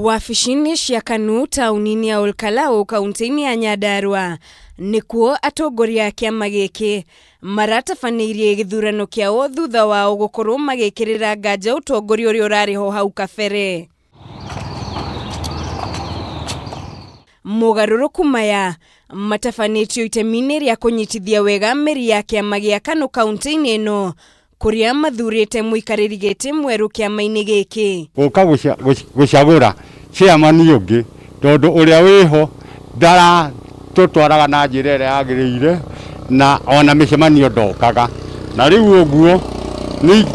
Wabici-inĩ cia KANU taũni-inĩ ya Olkalau kaunti-inĩ ya Nyandarua nĩkuo atongoria a kĩama gĩkĩ maratabanĩirie gĩthurano kĩao thutha wao gũkorwo magĩkĩrĩra nganja ũtongoria ũrĩa ũrarĩ ho hau kabere. Mogarũrũku maya matabanĩtio itemi-inĩ rĩa kũnyitithia wega mĩri ya kĩama gĩa KANU kaunti-inĩ ĩno kũrĩa mathurĩte mũikarĩri gĩtĩ mwerũ kĩama-inĩ gĩkĩ. Gũka gũcagũra chairman ũngĩ tondũ ũrĩa wĩho ndaratũtwaraga na njĩra ĩrĩa yagĩrĩire na ona mĩcemanio ndokaga. Na rĩu ũguo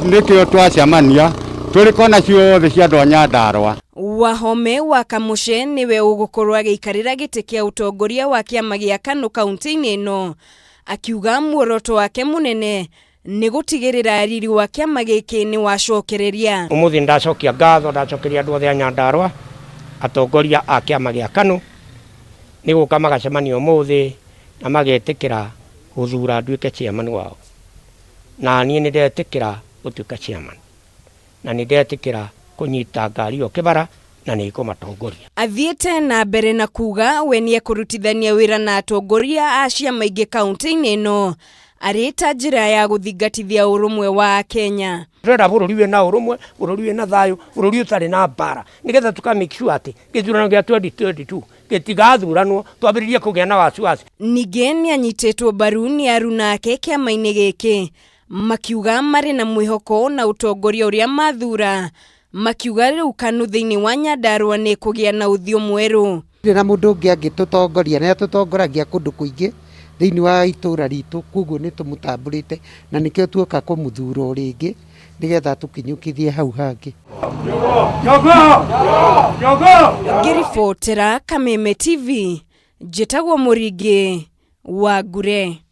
nĩkĩo twacemania tũrĩ kona ciothe cia andũ a Nyandarũa. Wahome wa Kamũce nĩwe ũgũkorwo agĩikarĩra gĩtĩ kĩa ũtongoria wa kĩama gĩa KANU kaunti-inĩ ĩno, akiuga muoroto wake mũnene nĩ gũtigĩrĩra riri wa kĩama gĩkĩ nĩ wacokereria. Ũmũthĩ ndacokia ngatho, ndacokeria andũ othe a Nyandarũa, atongoria a kĩama gĩa KANU nĩ gũka magacemania ũmũthĩ na magetĩkĩra gũthura nduĩke chairman wao. Na niĩ nĩ ndetĩkĩra gũtuĩka chairman na nĩ ndetĩkĩra kũnyita ngari ĩyo kĩbara na nĩ ngũmatongoria. Athiĩte na mbere na kuga we nĩ ekũrutithania wĩra na atongoria a ciama ingĩ kaunti-inĩ ĩno arĩ ta njĩra ya gũthingatithia ũrũmwe wa Akenya. Tũrenda bũrũri wĩna ũrũmwe, bũrũri wĩna thayũ, bũrũri ũtarĩ na mbara, nĩgetha tũka make sure atĩ gĩthurano gĩa 2022 gĩtigathuranwo twambĩrĩrie kũgĩa na wasiwasi. Ningĩ nĩ anyitĩtwo mbaru nĩ aruna ake kĩama-inĩ gĩkĩ makiuga marĩ na mwĩhoko na ũtongoria ũrĩa mathura, makiuga rĩu KANU thĩinĩ wa Nyandarua nĩ kũgĩa na ũthiũ mwerũ. Gũtirĩ na mũndũ ũngĩ angĩtũtongoria, nĩ atũtongoragia kũndũ kũingĩ thĩinĩ wa itũra ritũ, koguo nĩ tũmũtambũrĩte na nĩkĩo tuoka kũmũthura o rĩngĩ nĩgetha atũkinyũkithie hau hangĩ. Ngĩribotera Kameme TV, njĩtagwo Mũringĩ wa Ngure.